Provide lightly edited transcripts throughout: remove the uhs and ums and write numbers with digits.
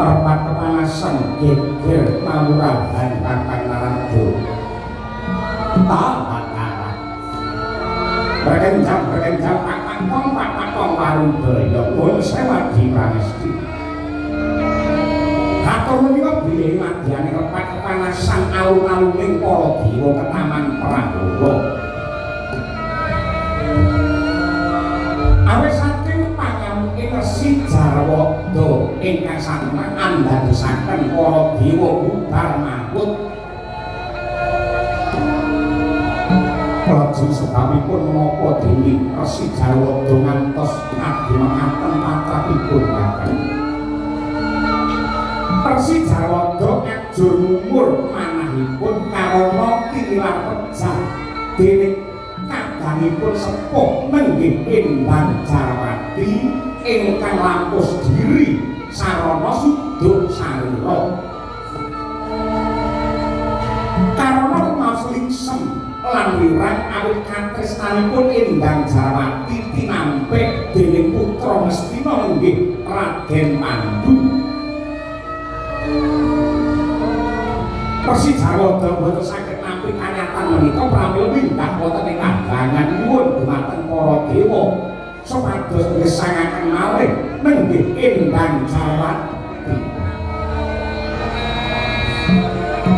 Repat kepanasan geger mawurahan Kakang Narada. Tak. Berkencang berkencang pak pakong pak pakong warubaya pun sewadi pramesti. Hatur menika bilih madyane repat kepanasan alun-aluning para dewa ketaman Prahowa. Awit saking pangamuke Resi Jarwada ingkang satemah andadosaken para dewa bubar mawut. Lajeng sebabipun menapa dene Resi Jarwada ngantos ngagemaken patrapipun kakang. Resi Jarwada ajur mumur manahipun karana tinilar pejah dening kadangipun sepuh nenggih Endang Jarwati ingkang lampus diri sarana suduk sarira. Karana rumaos lingsem lan wirang awit katresnanipun Endang Jarwati tinampik dening putra Ngastina nenggih Raden Pandu. Resi Jarwada mboten saged nampi kanyatan menika pramila minggah wonten ing kambangan nyuwun dumateng para dewa supados ngesangaken malih nenggih Endang Jarwati.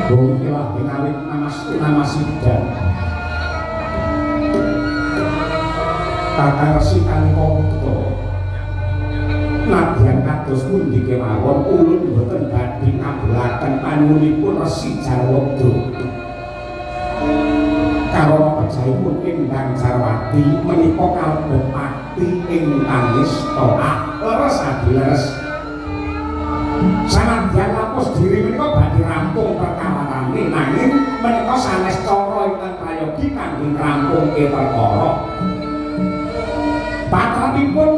Bung ilah awit namasidan. Kakang Resi Kanika Putra nadyan kados pundi kemawon ulun boten badhe ngabulaken panyuwunipun Resi Jarwada. Karana pejahipun Endang Jarwati menika kalebet pati ingkang nista. Ah, leres adi leres. Sanadyan lapos diri menika badhe rampung perkawarane nanging menika sanes cara ingkang prayogi kangge ngrampungke perkara. Patrapipun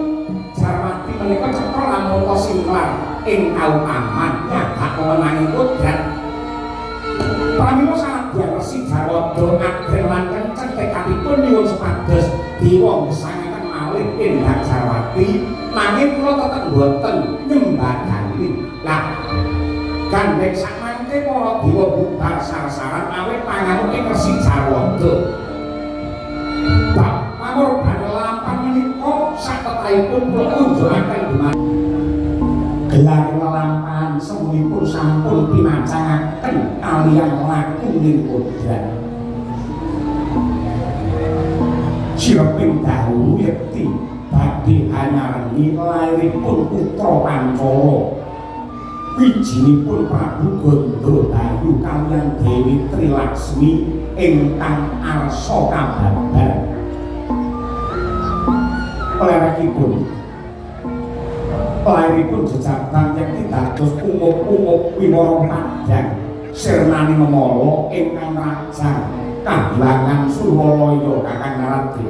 Jarwati menika cetha lamun singlar ing kautaman nyagak wewenange kodrat. Pramila sanadyan Resi Jarwada ageng lan kenceng tekadipun nyuwun supados dewa ngesangaken malih Endang Jarwati nanging kula tetep boten nyembadani. Lah gandheng sakmangke para dewa bubar sar-saran awit pangamuke Resi Jarwada. Bab pangorbanan lelampahan menika saketahipun kula unjuraken dumateng gelar lelampahan semunipun sampun pinacangaken kaliyan lakuning kodrat. Sireping dahulu yekti badhe hanyarengi lairipun putra Pancala. Wijinipun Prabu Gandabayu kaliyan Dewi Trilaksmi ingkang arsa kababar. Lerekipun lairipun jejabang yekti dados umup-umup wiwara padhang sirnane memala ingkang rajang kahyangan Suralaya Kakang Narada.